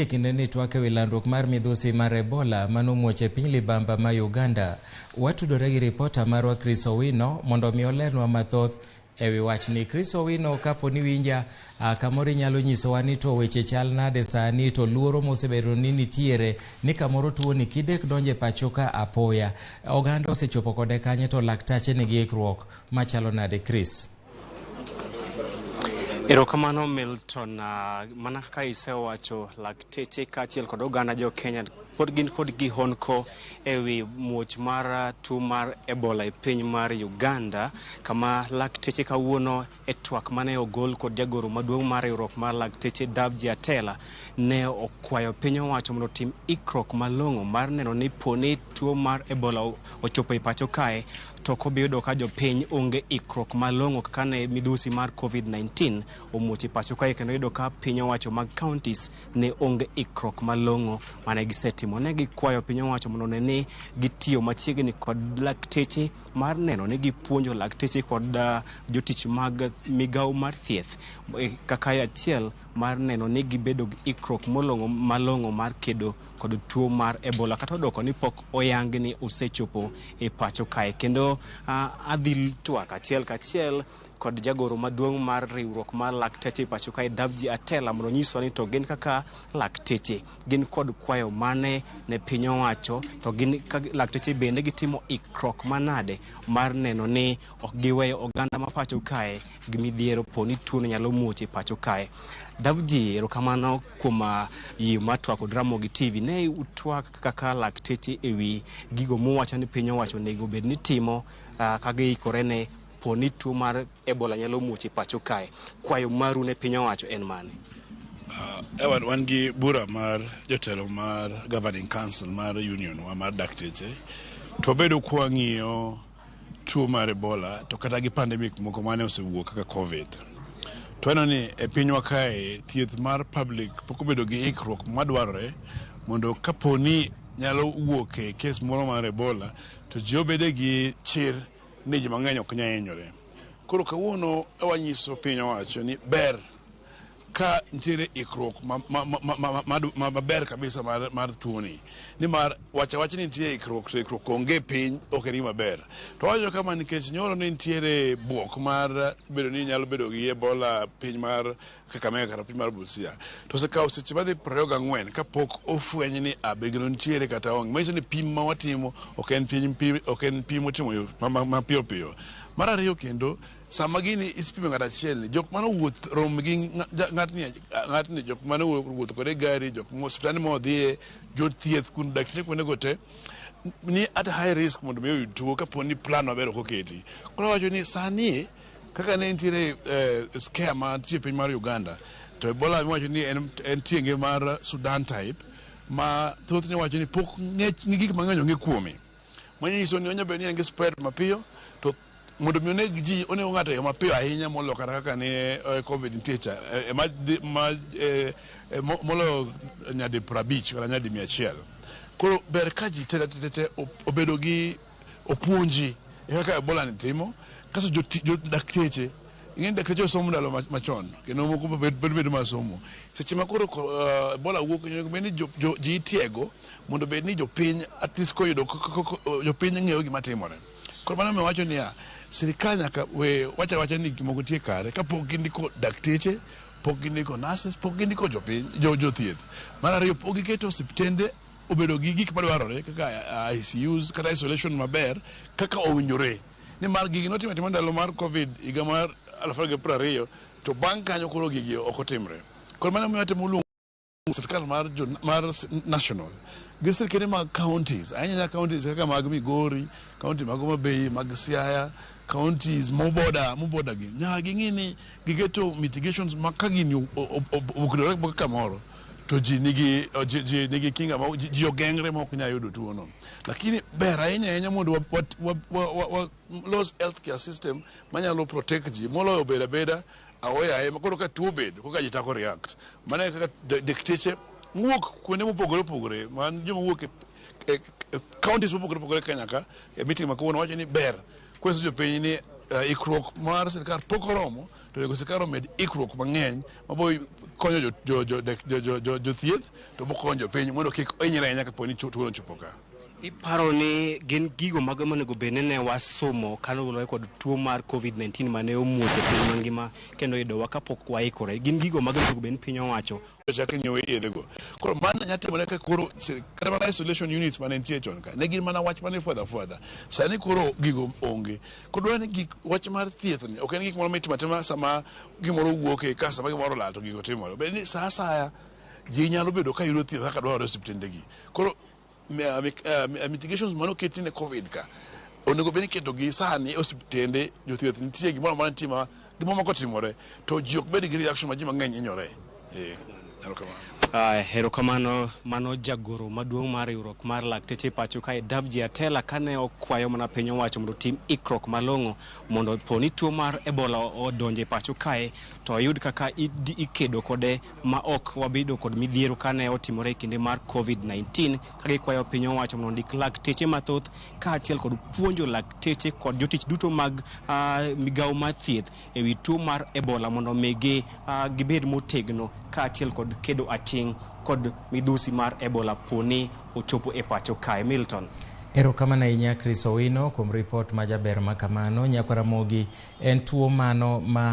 Gie kindeni twak ewi landruok mar midhusi mar Ebola manomuoch e piny libamba ma Uganda. Watudore gi ripota marwa Chris Owino mondo mi olernwa mathoth ewi wachni. Chris Owino, kapo ni winja, kamoro inyalo nyisowa ni to weche chal nade sani, to luoro mosebedo ni nitiere ni kamoro tuoni kidek donjo e pacho ka apoya. Oganda osechopo kode kanye to laktache nigi ikruok machalo nade, Chris? Erokamano Milton, mana kaka isewacho, lakteche kaachiel kod oganda jo Kenya pod gin kod gihonko ewi muoch mar tuo mar Ebola e piny mar Uganda, kama lakteche kawuono e twak mane ogol kod jagoro maduong' mar riwruok mar lakteche Davji Atela ne okwayo piny owacho mondo otim ikruok malong'o mar neno ni poni tuo mar Ebola ochopo e pacho kae to ok obi yudo ka jopiny onge ikruok malong'o kaka ne midhusi mar COVID-19 omuoch e pacho kae, kendo yudo ka piny owacho mag counties ne onge ikruok malong'o mane gisetimo. Ne gikwayo piny owacho mondo one ni gitiyo machiegni kod lakteche mar neno ni gipuonjo lakteche kod jotich mag migawo mar thieth kaka achiel mar neno ni gibedo gi ikruok molong'o malong'o mar kedo kod tuo mar Ebola, kata odoko ni pok oyang ni osechopo e pacho kae. Kendo adhi twak achiel kachiel kod jagoro maduong' mar riwruok mar lakteche e pacho kae Davji Atela mondo onyiswa ni to gin kaka lakteche gin kod kwayo mane ne piny owacho, to gin lakteche bende gitimo ikruok manade mar neno ni ok giweyo oganda ma pacho kae gi midhiero po ni tuono nyalo muoch e pacho kae. Davji, erokamano kuom yie mar twak kod Ramogi TV. Ne utwak kaka lakteche ewi gigo muwacho ni piny owacho onego bed ni timo ka giikore ne po ni tuo mar Ebola nyalo muoch e pacho kae. Kwayo maru ne piny owacho en mane? Ewan, wan gi bura mar jotelo mar governing council mar union wa mar dakteche, to bedo kwang'iyo tuo mar Ebola to kata gi pandemic moko mane osewuok kaka COVID. To waneno ni e pinywa kae thieth mar public pok obedo gi ikruok madwarore mondo kaponi nyalo wuok e kes moro mar Ebola to ji obede gi chir ni ji mang'eny ok nyal hinyore. Koro kawuono wanyiso piny owacho ni ber ka nitiere ikruok maber kabisa mar tuoni, nimar wacha wach ni nitie ikruok to ikruok onge piny ok en gima ber. To wawacho kama nikech nyoro ne nitiere buok mar bedo ni nyalo bedo gi Ebola piny mar Kakamega kata piny mar Busia, to osekawo seche madhi 24 kapok ofweny ni be gino nitiere kata onge. Manyiso ni pim ma watimo ok en pim motimo mapiyo piyo. Mar ariyo kendo, sama gini isipimo ng'ato achiel ni jok mane owuoth rom gi ng'atni, jok mane owuotho kode e gari, jok osiptande modhiye, jothieth kuond dakteche kuondego te ni at high risk mondo mi oyud tuo kapo ni plan maber ok oketi. Koro awacho ni sani kaka ne nitiere scare mantie piny mar Uganda, to Ebola miwacho ni en tienge mar Sudan type ma thothne wacho ni pok gik mang'eny ong'e kuome. Manyiso ni onyalo bedo ni en gi spread mapiyo, to mondo mi oneg ji onego ng'ato e yo mapiyo ahinya moloyo kata kaka ne COVID nitie cha, moloyo nyadi 50 kata nyadi 100. Koro ber ka ji te te te obedo gi opuonji e kaka Ebola ni timo, kasto jo dakteche, ing'e ni dakteche osomo ndalo machon kendo moko bedo masomo. Seche ma koro Ebola wuok, onego bed ni ji itiego mondo bed ni jopiny at least koyudo jopiny ng'eyo gima timore. Koro mano omiyo wacho niya, sirikal nyaka we wacho awacha ni gik moko nitie kare kapok gindiko dakteche, pok gindiko nurses, pok gindiko jopiny, jothieth. Mar ariyo, pok giketo osiptende obedo gi gik madwarore kaka ICUs kata isolation maber kaka owinjore. Nimar gigi notimo atima ndalo mar COVID higa mar 2020, to bang' kanyo koro gigi ok otimre. Koro mano omiyo watemo luongo sirkal mar national gi sirkende mag counties, ahinya ahinya counties kaka mag Migori, county mag Homa Bay, mag Siaya, counties moboda gi nyaka ging'i ni giketo mitigations ma ka gini obukore kamoro to ji nigi kinga ma ji ogeng're ma ok nyal yudo tuono. Lakini ber ahinya ahinya mondo wa los healthcare system manyalo protect ji moloyo bedo abeda aoyaye ma koro ka tuo obedo koka ji chako react. Mano e kaka dakteche mowuok kuonde mopogore opogore, man joma wuok e counties mopogore opogore Kenya ka e meeting ma kawuono wacho ni ber kwenyiso jopiny ni Ikruok mar sirkal pok oromo, to onego sirkal omed ikruok mang'eny mabo konyo jothieth to bokonyo jopiny mondo kik hinyre ahinya kapo ni tuono ochopo ka. Iparo ni gin gigo mage monego bed ni ne wasomo kaluwore kod tuo mar COVID-19 mane omuoch e piny mangima kendo yudowa kapok waikore? Gin gigo mage monego bed ni piny owacho Chak nyiewo yedhego. Koro mano nyalo timore ka koro kata mana isolation units mane nitie chon ka ne gin mana wach mane fwadha fwadha. Sani koro gigo onge. Koro dwaro ni gik wach mar thieth ni ok en gik moro mitimo atima sama gimoro owuok e ka sama gimoro olal to gigo timore. Bed ni sa asaya ji nyalo bedo ka yudo thieth kaka dwarore e osiptende gi. Koro mitigations mane oketi ne COVID ka onego bed ni iketo gi sani e osiptende, jothieth nitie, gimoro amora nitie ma gimoro moko otimore to ji ok bed gi reaction ma ji mang'eny hinyore. Erokamano. Erokamano. Mano jagoro maduong' mar riwruok mar lakteche pacho kae, Davji Atela, kane okwayo mana piny owacho mondo otim ikruok malong'o mondo po ni tuo mar Ebola odonjo e pacho kae to oyud kaka ikedo kode ma ok wabedo kod midhiero kane otimore e kinde mar COVID-19, ka gikwayo piny owacho mondo ondik lakteche mathoth kaachiel kod puonjo lakteche kod jotich duto mag migawo mar thieth e wi tuo mar Ebola mondo migi gibed motegno kaachiel kod kedo aching' kod midhusi mar Ebola poni ochopo e pacho kae. Milton. Erokamano ahinya, Chris Owino, kuom ripot majaber makamano. Nyakwar Ramogi, en tuo mano ma